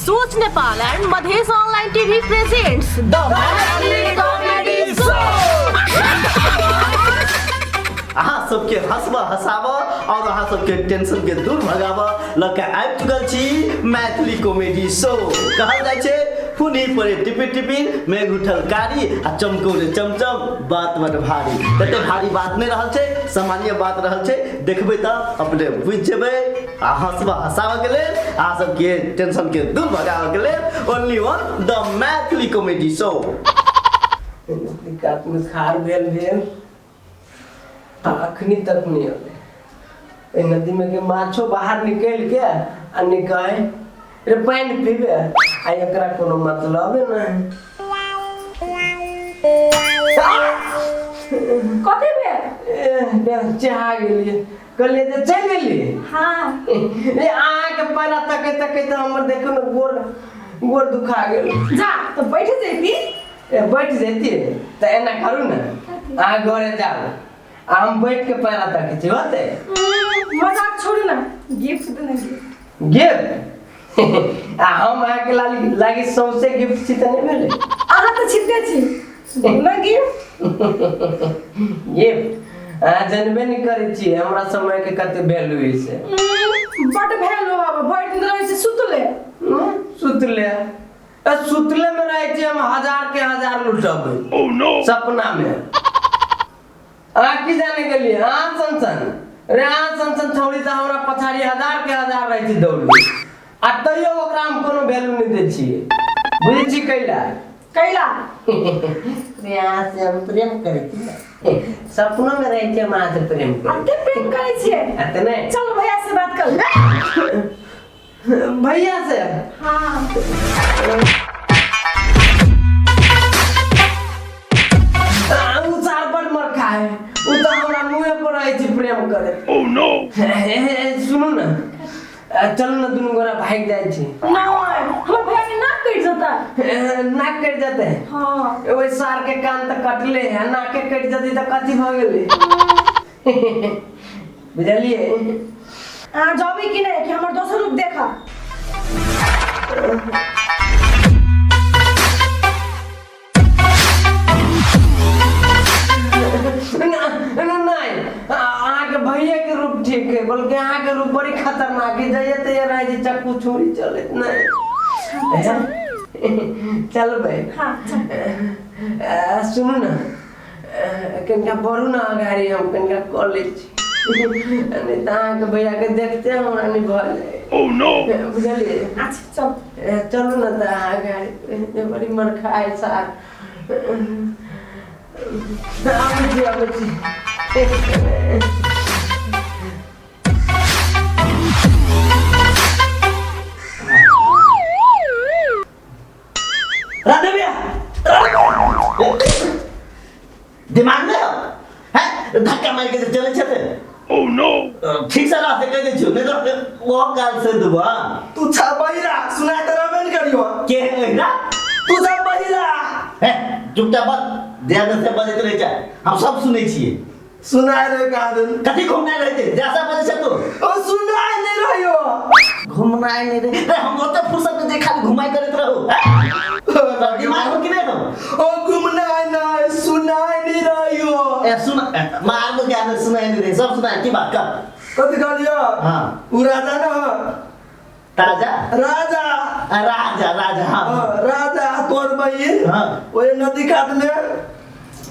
Soch Nepal and Madhesh online TV presents the Maithili comedy show. अहाँ सबके हंसबा हंसाबऽ और अहाँ सबके टेंशन के दूर भगाबऽ लऽ के आबि चुकल छी मैथिली कॉमेडी शो। कहल जाइ छै फुनी पड़े टिपी टिपी, मेघ उठल कारी आ चमकौ रे चमचम, बात बड भारी। तते भारी बात नहि रहल छै, सामान्य बात रहल छै। देखबै तऽ अपने बुझि जेबै। आ हंसबा हंसाबऽ के लेल, अहाँ सबके टेंशन के दूर भगाबऽ के लेल only one the Maithili comedy show. कात में खार भेल भेल आ अखनी तक नहीं अलै। एहि नदी में के माछो बाहर निकलि के आ निकल रे पानि पीबे आ एकरा कोनो मतलब नहि। कथी भेल? ए, चहा गेलियै, कहलियै जे चलि गेलियै। हाँ। ए, अहाँके पैरा तकै तकै तऽ हमर देखू ने गोर गोर दुखा गेल। जा तऽ बैठ जैती। ए, बैठ जैती तऽ एना करू ने, अहाँ घरे जाउ आ हम बैठ के पैरा तकै छी, होतै? मजाक छोड़ू ना, गिफ्ट दे ना, गिफ्ट। गिफ्ट? आ हम अहाँके लागी लागी सौंसे गिफ्ट छी तऽ नहि भेलै? अहाँ तऽ छिते छी ना गिफ्ट। गिफ्ट अहाँ जनबे नहि करै छियै हमरा समयके कते वैल्यू है से। बड वैल्यू हब, भरि दिन रहै छै सुतले। सुतले? ए, सुतले में रहै छी हम, हजार के हजार लुटबै सपना में। अहाँ की जाने गेलियै? अहाँ सन सन रे, अहाँ सन सन छौड़ी तऽ हमरा पछाड़ी हजार के हजार रहै छै दौड़ले, आ तैयो ओकरा हम कोनो वैल्यू नहि दै छियै। बुझै छी कैला? कैला? रे, अहाँ से हम प्रेम करै छी, सपनो में रहै छी हम अहाँ से प्रेम करै। एते प्रेम करै छियै? आ तऽ नहि। चल भैया से बात कर। भैया से? हाँ। आ, उ सार बड़ मरखा है, उ तऽ हमरा मुँहे पर रहै छै प्रेम करे। सुनू ने, आ, चलू ने दुनू गोरा भागि जाइ छी। नहीं, हमर भैया के नाक कटि जेतै। ए, नाक कटि जेतै? हाँ। ओहि सार के कान तऽ कटले है, नाके कटि जेतै तऽ कथी भऽ गेलै? बुझलियै? अहाँ जबै कि नहि कि हमर दोसर रूप देखा? नहि, अहाँके भैया के रूप ठीक है, बल्कि अहाँके रूप बड़ी खतरनाक है। जइए तइए रहै छै चक्कू छुरी चलैत। नहि चलबै? हाँ, चल। सुनू ने, कनिका बढ़ू ने अगाड़ी, हम कनिका कऽ लै छी, नहि तऽ अहाँके भैया के देखते हमरा नहि भऽ जाय, बुझलियै? अच्छा चल। ए, चलू ने तऽ अहाँ अगाड़ी, बड़ी मरखा है सार। आबै छी, आबै छी। राधे भैया, दिमाग नहीं हो हैं? धक्का मार के चले छथे। ठीक से रास्ते कह दै छियो, नहीं तो वो काल से दुबा। तू छा बहिरा, सुनाय तऽ रहबे ने करियो। के है ना? तू छा बहिरा। हे, चुपचाप बस ध्यान से बजैत रहै छै, हम सब सुनै छियै। सुनाय रहे कहाँ दिन? कथी घुमनाइ रहै छै? जैसा बजै छै तू। ओ, सुनाय नहीं रहियो। घुमनाइ नहीं रहै रे, हम ओते फुर्सत जे खाली घुमाइ करैत रहू, हैं? दिमाग हो कि नहीं हो? ओ, घुमनाय नहीं, सुनाय नहीं रहियो। ए सुन, ए, मार दो क्या? सुनाइ नहीं रहे, सब सुनाइ की बात कर। कथी कहलियो? हाँ। उ राजा न। ताजा। राजा। आ, राजा राजा, हाँ। हाँ, राजा तोर बहिन। हाँ। ओए नदी कात में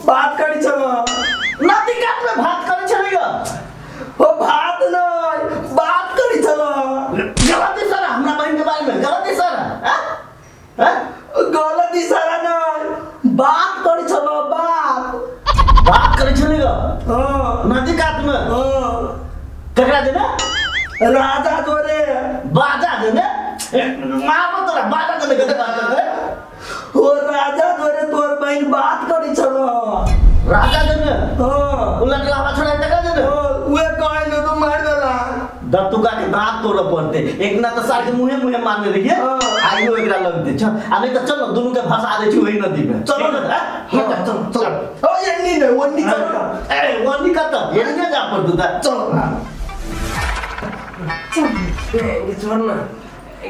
बात करी छल। नदी कात में भात करै छलै ग? ओ, भात नहीं, बात करी छल। गलत इशारा, हमरा बहिन के बारे में गलत इशारा, हाँ? हाँ? गलत इशारा नहीं, बात करी छल, बात। बात करै छलै ग? हाँ। नदी कात में? हाँ। ककरा देने? राजा जोरे। बाजा देने? ए, मारबो तोरा, बाजा देने कते बात करते? ओ, राजा जोरे तोर बहिन बात करी छल। राजा देने? हाँ। उ लटलावा छोड़ा तकरा देने? हाँ, उहे कहलो तू मार देला। दत्तुका के दांत तोड़ऽ पड़ते। एक दिना तऽ सार के मुँहे मुँहे मारने रहिए। हाँ। आइयो एकरा लग दे छ, आ नहीं तऽ चलो दुनू के फंसा दै छी ओही नदी में। चलो ने। हाँ? हाँ, चलो चलो। ओ, एन्नी नहीं, ओन्नी चलो ना। ए, ओन्नी कतऽ? एन्ने जा पड़तौ तऽ। चलो। ए, छोड़ ना।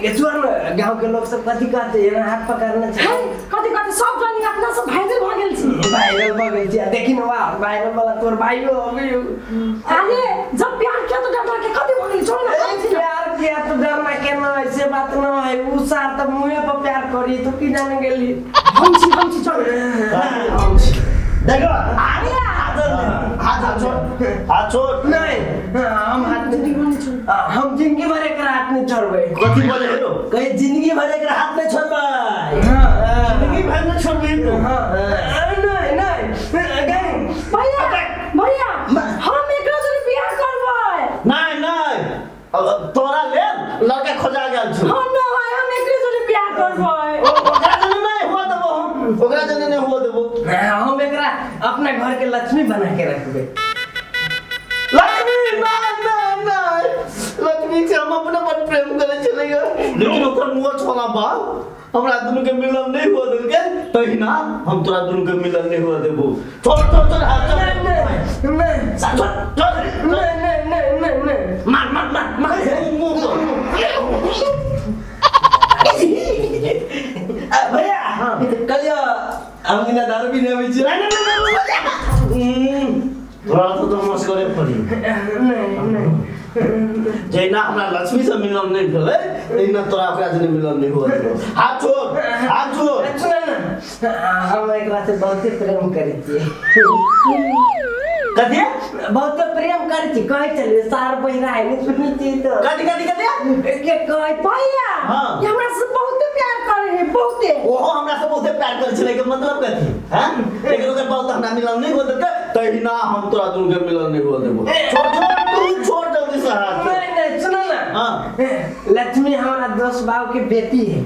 ये छोड़ न, गांव के लोग सब कथी कहते एना हाथ पकड़ने छै। है कथी कथी सब जानी अपना सब भाइरल भऽ गेल छी। वायरल भऽ गेल छी। आ देखी न वाह वायरल वाला तोर भाइयो अभी। अरे जब प्यार किया तो डरना के कथी भऽ गेल, छोड़ ना। ए, प्यार किया तो डरना के न है, से बात न है। उ सार त मुँहे पर प्यार करी तो की जाने गेली। हम छी चल। देखो हाथ छोड़, हाथ छोड़। नहीं हम हाथ नहीं, हम जिंदगी भर एक हाथ नहीं छोड़बै। कथी बोले हेलो? कहीं जिंदगी भर एक हाथ नहीं छोड़बै। हाँ। जिंदगी भर नहीं छोड़बै तो। हाँ। नहीं नहीं गए। भैया भैया हम एकरा जोरे बियाह करबै। नहीं नहीं अब तोरा लेल लड़का खोजा गेल छौ। हम न है, हम एकरे जोरे बियाह करबै। ओकरा जने नहीं हुआ देबो हम, ओकरा जने नहीं हुआ देबो। हम एकरा अपना घर के लक्ष्मी बना के रखबै। लक्ष्मी नहीं नहीं नहीं, लक्ष्मी से हम अपने बड़ प्रेम करे चलेगा, लेकिन ओकर मुँह छोला बाल हमरा दुनू के मिलन नहीं हुआ देलके, तहिना हम तोरा दुनू के मिलन नहीं हुआ देबो। छोड़ छोड़ छोड़ हाथ छोड़। नहीं नहीं छोड़ छोड़ नहीं नहीं नहीं नहीं नहीं। मार मार मार मार मुंह। भैया कलियो हम बिना दारू पीने आबै छी। नहीं नहीं तोरा तो मस्करे पड़ी। नहीं नहीं जहिना हमरा लक्ष्मी से मिलन नहीं भेलै तहिना तोरा ओकरा से मिलन नहीं हुआ देबो। हाथ छोड़, हाथ छोड़। सुन न, हम एकरा से बहुते प्रेम करै छियै। कथी? बहुते प्रेम करै छी। कहै छलियै सार बहिरा है नहीं सुनै छी तो। कथी कथी कथी? के कहै भैया हाँ। ये हमरा से बहुते प्यार करे है, बहुते। ओहो हमरा से बहुते प्यार करै छलै के मतलब कथी? हां लेकिन ओकर बहुत हमरा मिलन नहीं हुआ देलकै, तहिना हम तोरा दुनू के मिलन नहीं हुआ देबो। छोड़ छोड़ तू छोड़ जल्दी से हाथ। नहीं नहीं सुन न। हां लक्ष्मी हमारा दोस्त बाबू के बेटी है।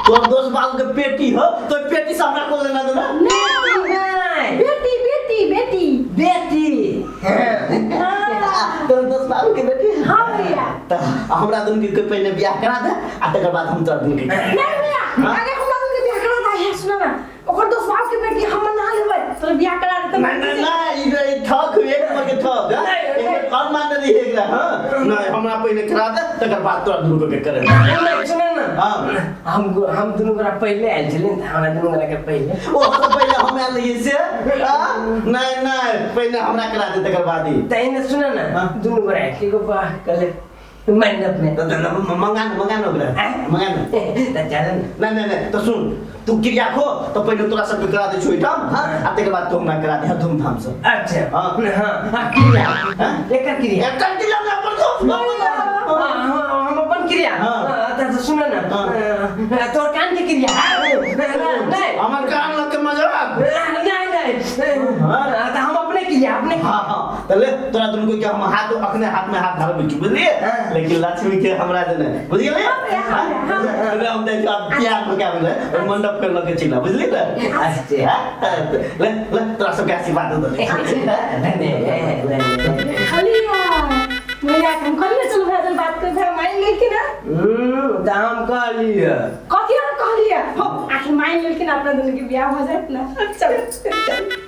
तोर दोस्त बाबू के बेटी हो तो बेटी से हमरा को लेना देना? नहीं बेटी बेटी बेटी बेटी। तोर दोस्त बाबू के बेटी? हां भैया। त हमरा दुनू के पहले बियाह करा दे आ तकर बाद हम तोरा दुनू के। नहीं भैया अरे हमरा दुनू के बियाह करा दे। सुन ना ओकर दोस्त बाबू के बेटी हम ना लेबै, तोर बियाह करा दे। नहीं नहीं नहीं ई ठक एक नंबर के ठक। एक और मान रही है एकरा। हां नहीं हमरा पहले करा दे तकर बाद तोरा दुनू के करे। नहीं सुन न। हां हम दुनू गोरा पहले आयल छलियै त हमरा दुनू गोरा के पहले। ओ तो पहले हम आयल रहियै से। हां नहीं नहीं पहले हमरा करा दे तकर बाद ही। त एने सुन न दुनू गोरा के गो बा कहले मंडप में तो मंगा मंगा न ओकरा मंगा न। त चल न। नहीं नहीं नहीं तो सुन तू क्रिया खो तो पहले तोरा सब करा दे छोइठाम। हां आ तकर बाद तू हमरा करा दे धूमधाम से। अच्छा हां हां हां क्रिया। हां एकर क्रिया एकर क्रिया ना पर तो हम अपन क्रिया। हां त सुन न तोर कान के क्रिया। नहीं हमर कान लग के मजाक। नहीं नहीं त हम अपने क्रिया अपने। हां हां त ले तोरा दुनू के हम हाथ अपने हाथ में हाथ धरबै छी बुझलिए, लेकिन लक्ष्मी के हमरा देने बुझ गेलिए। हां हम जाइ छी अब प्यार में क्या बोले मंडप के लके चिल्ला बुझली न। अच्छा ले ले तोरा सबके आशीर्वाद दे। खाली भैया हम कहलिए चलो भैया बात कर भैया मान लेलखिन। त हम कहलिए कथी हम कहलिए हो आखिर मान लेलखिन अपना दुनू के बियाह हो जात ना। चल चल।